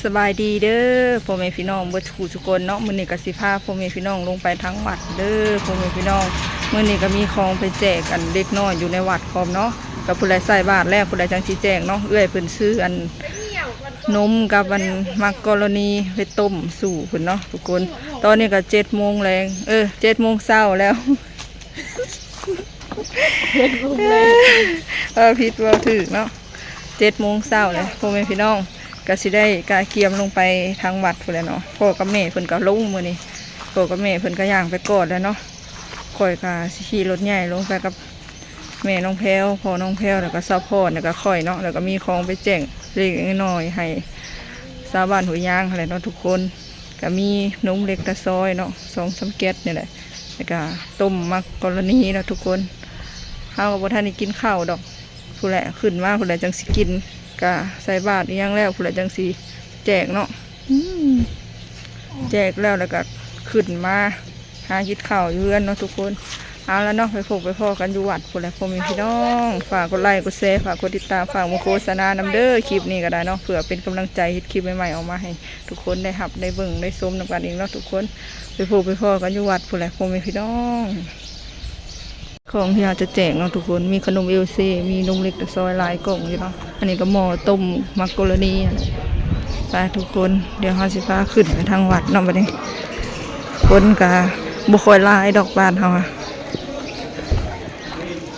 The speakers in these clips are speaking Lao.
ສະບາຍດີເດີພໍ່ແມ່ພີ່ນ້ອງເບິດຄູ່ທຸກຄົນເນາະ. ມື້ນີ້ກໍຊິພາພໍ່ແມ່ພີ່ນ້ອງລົງໄປທາງວັດເດີພໍ່ແມ່ພີ່ນ້ອງ. ມື້ນີ້ກໍມີຂອງໄປແຈກອັນເດັກນ້ອຍຢູ່ໃນວັດພ້ອມເນາະ. ກໍຜູ້ໃດໃສ່ບາດແລ້ວ ຜູ້ໃດຈັ່ງຊິແຈກເນາະ. ເອື້ອຍເພິ່ນຊື້ອັນນົມກັບອັນມັກກໍລະນີໄປຕົ້ມສູ່ເພິ່ນເນາະທຸກຄົນ. ຕອນນີ້ກໍເຈັດໂມງແລງ ເອີ ເຈັດໂມງເຊົ້າແລ້ວ. ເອີ ຜິດເວົ້າຖືກເນາະ. ເຈັດໂມງເຊົ້າແລ້ວ ພໍ່ແມ່ພີ່ນ້ອງ ກໍຊິໄດ້ກະກຽມລົງໄປທາງວັດພຸ້ນແຫຼະເນາະ. ພໍ່ກັບແມ່ເພິ່ນກໍລົງມື້ນີ້ ພໍ່ກັບແມ່ເພິ່ນກໍຍ່າງໄປກ່ອນແລ້ວເນາະ. ຂ້ອຍກໍຊິຂີ່ລົດໃຫຍ່ລົງໄປກັບແມ່ນ້ອງແພວ ພໍ່ນ້ອງແພວ ແລ້ວກໍສາວພອນ ແລ້ວກໍຂ້ອຍເນາະ. ແລ້ວກໍມີຂອງໄປແຈກເລັກໆນ້ອຍໆໃຫ້ຊາວບ້ານຫ້ວຍຍາງຫັ້ນແຫຼະເນາະທຸກຄົນ. ກໍມີນົມເລັກຕາຊອຍເນາະ ສອງສາມແກັດນີ້ແຫຼະ ແລ້ວກໍຕົ້ມມັກກໍລະນີເນາະທຸກຄົນ. ເຮົາກໍບໍ່ທັນໄດ້ກິນເຂົ້າດອກ ພຸ້ນແຫຼະ ຂຶ້ນມາພຸ້ນແຫຼະຈັ່ງຊິກິນ. ກະໃສ່ບາດອີ່ຫຍັງແລ້ວພຸ້ນແຫຼະຈັ່ງຊິແຈກເນາະ. ອືມ ແຈກແລ້ວ ແລ້ວກະຂຶ້ນມາຫາກິນເຂົ້າຢູ່ເຮືອນເນາະທຸກຄົນ. ເອົາລະເນາະ ໄປພົບໄປພໍ້ກັນຢູ່ວັດພຸ້ນແຫຼະ ພໍ່ແມ່ພີ່ນ້ອງ. ຝາກກົດໄລກົດແຊ ຝາກກົດຕິດຕາມ ຝາກບໍ່ໂຄສະນານຳເດີ ຄລິບນີ້ກໍໄດ້ເນາະ ເພື່ອເປັນກຳລັງໃຈເຮັດຄລິບໃໝ່ໆອອກມາໃຫ້ທຸກຄົນໄດ້ຮັບໄດ້ເບິ່ງໄດ້ຊົມນຳກັນອີກເນາະທຸກຄົນ. ໄປພົບໄປພໍ້ກັນຢູ່ວັດພຸ້ນແຫຼະ ພໍ່ແມ່ພີ່ນ້ອງ. ຂອງທີ່ເຮົາຈະແຈກເນາະທຸກຄົນ ມີຂະໜົມເອວເຊ ມີນົມເລັກຕາຊອຍຫຼາຍກ່ອງຢູ່ເນາະ. ອັນນີ້ກໍໝໍ້ຕົ້ມມັກກໍລະນີຫັ້ນແຫຼະ. ໄປທຸກຄົນ ດຽວເຮົາຊິພາຂຶ້ນໄປທາງວັດເນາະບັດນີ້. ຄົນກໍບໍ່ຄ່ອຍຫຼາຍດອກບ້ານເຮົາອະ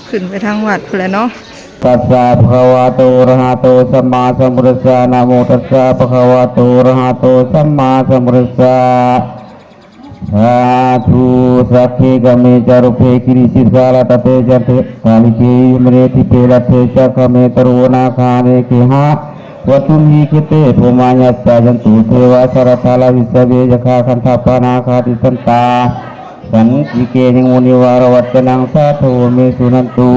ຂຶ້ນໄປທາງວັດພຸ້ນແຫຼະເນາະ. ຕັດສະ ພະຄະວະໂຕ ອະລະຫະໂຕ ສຳມາສຳພຸດທັດສະ ນະໂມຕັດສະ ພະຄະວະໂຕ ອະລະຫະໂຕ ສຳມາສຳພຸດທັດສະ. ສາທຸ ສັກເຂກະເມຈາຣຸບເພກິຣິສີສາລະຕະເຕຈະເທຕາລິເກວິມະເນທິເປລະເທຈະຄະເມຕະໂຣນາຄາເນເກຫະ ວັດຖຸມະຫິເຂເຕພູມາຍັດສາຍັນຕຸເທວາສະລັດຖາລາວິສະເວຍັກຂາຄັນທະປານາຄາຕິສັນຕາ ສັນຕິເກຍັງມຸນິວາລະວັດຈະນັງສາທຸ ເມສຸນັນຕຸ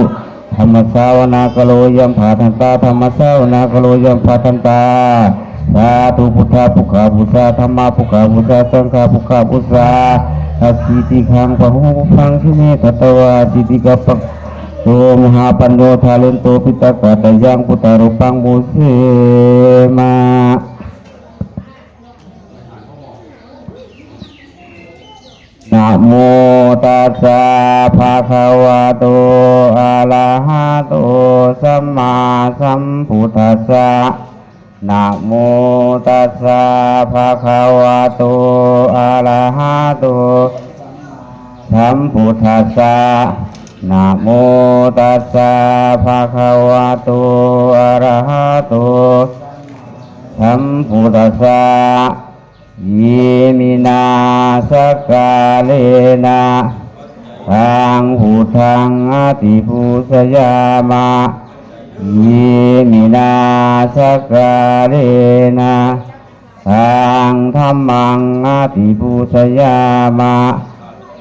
ທຳມະສາວະນາກາໂລ ຍັມພະທັນຕາ ທຳມະສາວະນາກາໂລ ຍັມພະທັນຕາ. ສາທຸ ພຸດທະປຸກຂະບູຊາ ທຳມະປຸກຂະບູຊາ ສັງຄະປຸກຂະບູຊາ ທັດສີຕິຄັງ ພະຫູ ພະພັງ ຊິເມ ຄະຕະວາ ອາສິຕິກະປະໂຕ ມະຫາປັນໂຍ ທາເລນໂຕ ປິຕະກະຕະຍັງ ພຸດທະຮູປັງ ປູເຊມະ. ນະໂມຕັດສະ ພະຄະວະໂຕ ອະລະຫະໂຕ ສຳມາສຳພຸດທັດສະ. ນະໂມຕັດສະ ພະຄະວະໂຕ ອະລະຫະໂຕ ສຳພຸດທັດສະ. ນະໂມຕັດສະ ພະຄະວະໂຕ ອະລະຫະໂຕ ສຳພຸດທັດສະ. ອິມິນາສັກກາເລນະ ຕັງ ພຸດທັງ ອະຕິປູຊະຍາມະ. ອິມິນາສັກກາເລນະ ຕັງ ທຳມັງ ອະຕິປູຊະຍາມະ.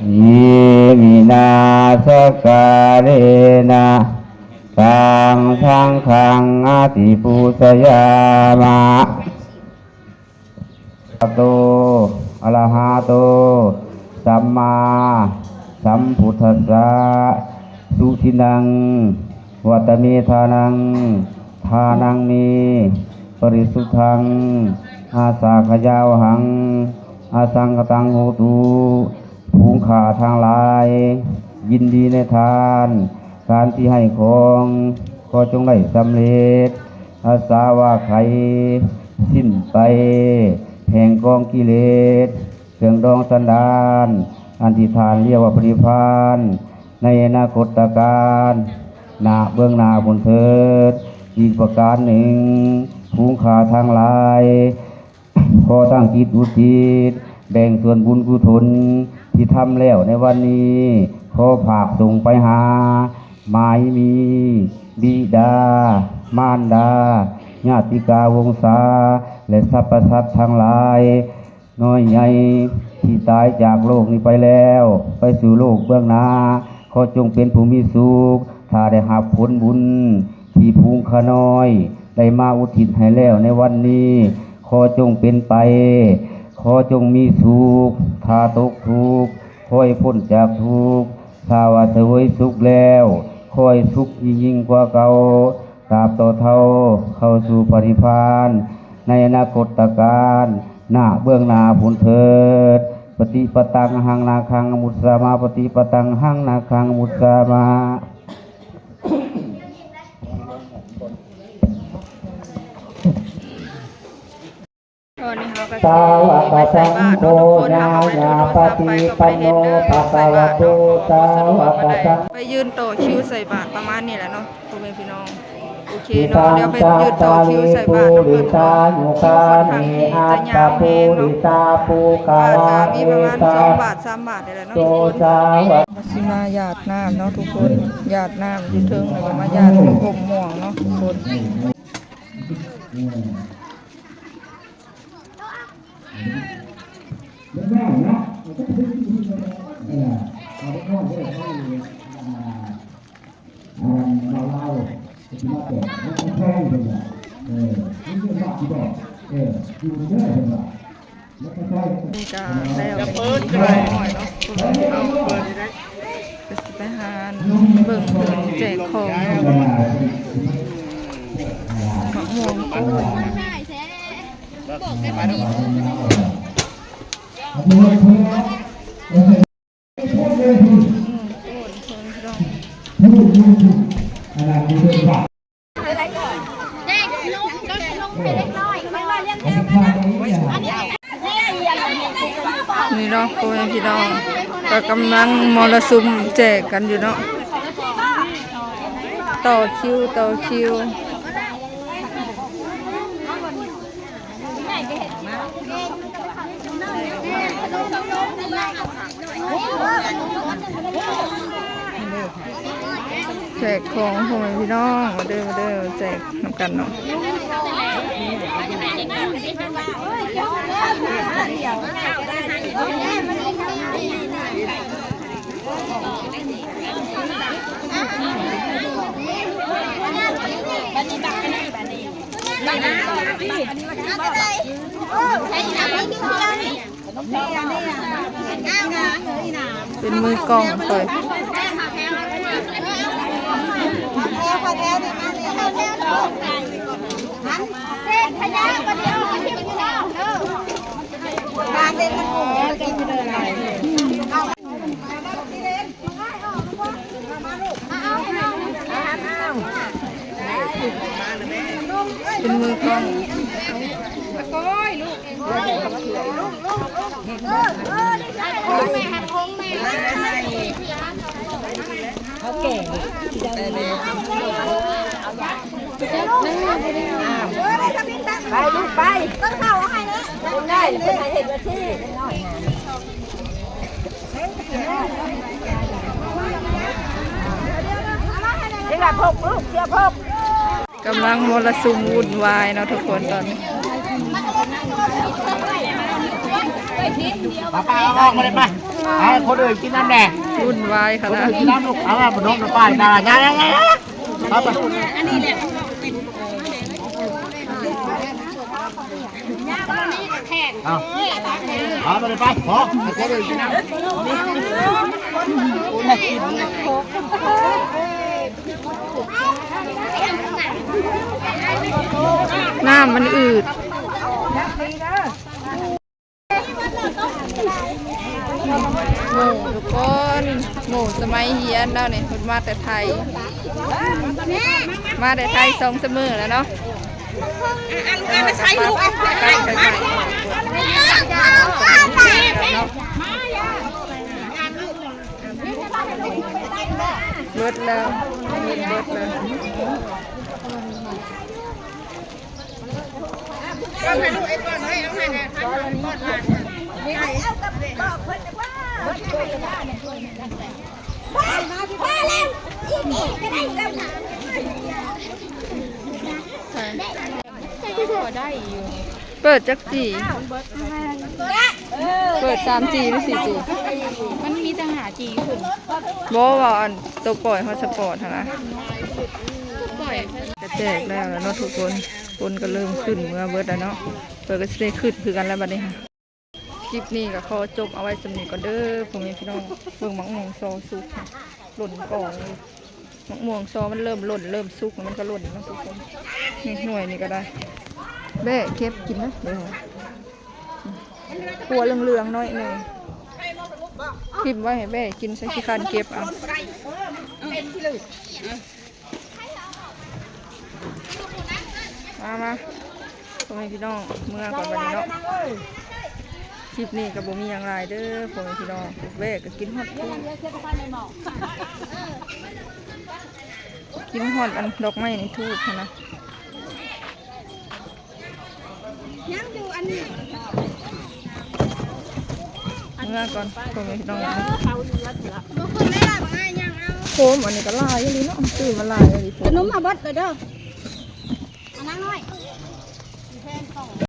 ອິມິນາສັກກາເລນະ ຕັງ ສັງຄັງ ອະຕິປູຊະຍາມະ. ອະໂຕ ອະລະຫະໂຕ ສຳມາສຳພຸດທັດສະ. ສຸທິນັງ ວັດຕະເມທານັງ ທານັງເມ ປະລິສຸດທັງ ອາສາຂະຍາວະຫັງ ອະສັງຄະຕັງໂຫຕຸ. ຝູງຂ້າທັງຫຼາຍ ຍິນດີໃນທານ ການທີ່ໃຫ້ຂອງ ຂໍຈົ່ງໄດ້ສຳເລັດ ອາສາວາໄຂ ສິ້ນໄປ ແຫ່ງກອງກິເລດ ເຄື່ອງດອງສັນດານ ອັນທີ່ທ່ານລຽກວ່າພະນິບພານ ໃນອະນາຄົດຕະການ ນະເບື້ອງໜ້າພຸ້ນເທີດ. ອີກປະການໜຶ່ງ ຝູງຂ້າທັງຫຼາຍ ຂໍຕັ້ງຈິດອຸທິດ ແບ່ງສ່ວນບຸນກຸສົນທີ່ທຳແລ້ວໃນວັນນີ້ ຂໍຝາກສົ່ງໄປຫາ ໝາຍມີ ບິດາ ມານດາ ຍາຕິກາວົງສາ ແລະ ສັບພະສັດທັງຫຼາຍ ນ້ອຍໃຫຍ່ ທີ່ຕາຍຈາກໂລກນີ້ໄປແລ້ວ ໄປສູ່ໂລກເບື້ອງໜ້າ ຂໍຈົ່ງເປັນຜູ້ມີສຸກ ຖ້າໄດ້ຮັບຜົນບຸນ ທີ່ຝູງຂ້ານ້ອຍໄດ້ມາອຸທິດໃຫ້ແລ້ວໃນວັນນີ້ ຂໍຈົ່ງເປັນໄປ ຂໍຈົ່ງມີສຸກ ຖ້າຕົກທຸກ ຂໍໃຫ້ພົ້ນຈາກທຸກ ຖ້າວ່າສະເຫວີຍສຸກແລ້ວ ຂໍໃຫ້ສຸກຍິ່ງໆກວ່າເກົ່າ ຕາບຕໍ່ເທົ່າເຂົ້າສູ່ພະນິບພານ ໃນອະນາຄົດຕະການ ໜ້າເບື້ອງໜ້າພຸ້ນເທີດ. ປະຕິປະຕັງ ຫັງນາຄັງ ອະມຸດສາມາ ປະຕິປະຕັງ ຫັງນາຄັງ ອະມຸດສາມາ. ຕອນນີ້ເຮົາກໍຊິໄປໃສ່ບາດເນາະທຸກຄົນ. ເຮົາເອົາໄວ້ໂທລະສັບໄປກໍບໍ່ໄດ້ເຫັນເດີ ໃສ່ບາດເນາະ ເພາະວ່າບໍ່ສະດວກປານໃດ. ໄປຢືນຕໍ່ຄິວໃສ່ບາດປະມານນີ້ແຫຼະເນາະ ພໍ່ແມ່ພີ່ນ້ອງ. ໂອເຄເນາະ ດຽວໄປຢືນຕໍ່ຄິວໃສ່ບາດນຳເພິ່ນກ່ອນ. ຄິວຂ້ອນຂ້າງທີ່ຈະຍາວແຮງເນາະ ບາດກໍມີປະມານສອງບາດ ສາມບາດນີ້ແຫຼະເນາະທຸກຄົນ. ຊິມາຢາດນ້ຳເນາະທຸກຄົນ ຢາດນ້ຳຢູ່ເທິງ ແລ້ວກໍມາຢາດຢູ່ຮົ່ມມ່ວງເນາະທຸກຄົນ. ນີ້ກະແລ້ວເນາະ ເພິ່ນເອົາ ກໍຊິໄປຫາເບິ່ງເພິ່ນແຈກຂອງ ໝາກມ່ວງໂກນ. ນີ້ເນາະ ພໍ່ແມ່ພີ່ນ້ອງ ກໍກຳລັງມໍລະສຸມແຈກກັນຢູ່ເນາະ ຕໍ່ຄິວ ຕໍ່ຄິວ. ແຈກຂອງພໍ່ແມ່ພີ່ນ້ອງ ມາເດີ ມາເດີ ແຈກນຳກັນເນາະ. ເປັນມືກ້ອງຂ້ອຍ. ເປັນມືກ້ອງ. ໄປລູກໄປ ຕ້ອງເຂົ້າໃຫ້ເນາະ ໄດ້ ເພິ່ນໃຫ້ເຮັດໜ້າທີ່. ເວລາພົກລູກ ເຊື່ອພົກ. ກຳລັງມໍລະສຸມວຸ່ນວາຍເນາະທຸກຄົນຕອນນີ້. ປ້າໆ ເອົາອອກມາເລີຍໄປ ໃຫ້ຄົນອື່ນກິນນ້ຳແດ່. ວຸ່ນວາຍຂະໜາດ ຄົນອື່ນກິນນ້ຳລູກ. ເອົາມາ ບໍ່ນົມນ້ຳປ້າ ຢ່າ ຢ່າ ຢ່າ ຢ່າ ໄປ ໄປ. ເອົາ ເອົາໄປເລີຍໄປ ພໍ ໃຫ້ຄົນອື່ນກິນນ້ຳ. ນ້ຳມັນອືດ. ໝູ່ທຸກຄົນ ໝູ່ສະໄໝຮຽນລາວນີ້ ເພິ່ນມາແຕ່ໄທ ມາແຕ່ໄທສອງສາມມື້ແລ້ວເນາະ. ອັນ ອັນໃສ່ລູກ ເບິດແລ້ວ ເບິດແລ້ວ. ເປີດຈັກຈີ ເປີດສາມຈີ ຫຼື ສີ່ຈີ ມັນມີແຕ່ຫ້າຈີຂຶ້ນ. ບໍ່ ວ່າອັນໂຕປ່ອຍຮອດສະປອດຫັ້ນນະ ປ່ອຍ ກະແຈກແລ້ວລະເນາະທຸກຄົນ. ຄົນກະເລີ່ມຂຶ້ນເມືອເບິດລະເນາະ ເພິ່ນກະຊິໄດ້ຂຶ້ນຄືກັນລະບັດນີ້. ຄລິບນີ້ກະຂໍຈົບເອົາໄວ້ສ່ຳນີ້ກ່ອນເດີ ພໍ່ແມ່ພີ່ນ້ອງ. ເບິ່ງໝາກມ່ວງຊໍສຸກ ຫຼົ່ນກອງເລີຍ. ໝາກມ່ວງຊໍມັນເລີ່ມຫຼົ່ນ ເລີ່ມສຸກ ມັນກະຫຼົ່ນເນາະທຸກຄົນ. ນີ້ໜ່ວຍນີ້ກະໄດ້ ແບ້ເກັບກິນນະ ເບິ່ງ ຂົ້ວເຫຼືອງໆໜ້ອຍໜຶ່ງ ຖິ້ມໄວ້ໃຫ້ແບ້ກິນຊະ ຂີ້ຄ້ານເກັບເອົາ. ມາ ມາ ພໍ່ແມ່ພີ່ນ້ອງ ເມືອກ່ອນບັດນີ້ເນາະ. ຄລິບນີ້ກໍບໍ່ມີຫຍັງຫຼາຍເດີພໍ່ແມ່ພີ່ນ້ອງ ແບ້ກໍກິນຮອດ ກິນຮອດອັນດອກໄມ້ໃນທູບຫັ້ນນະ. ຍັງຢູ່ອັນນີ້ ເມືອກ່ອນ ພໍ່ແມ່ພີ່ນ້ອງ ເຂົາຢູ່ວັດພຸ້ນລະ ບໍ່ຄົນໄດ້ຫຼາຍບໍ່ອ້າຍ ຍັງເອົາ ໂຄມອັນນີ້ກໍຫຼາຍອີ່ຫຼີເນາະ ຊື້ມາຫຼາຍອີ່ຫຼີ ຂະໜົມເອົາເບິດເລີຍເດີ ອັນນາງນ້ອຍ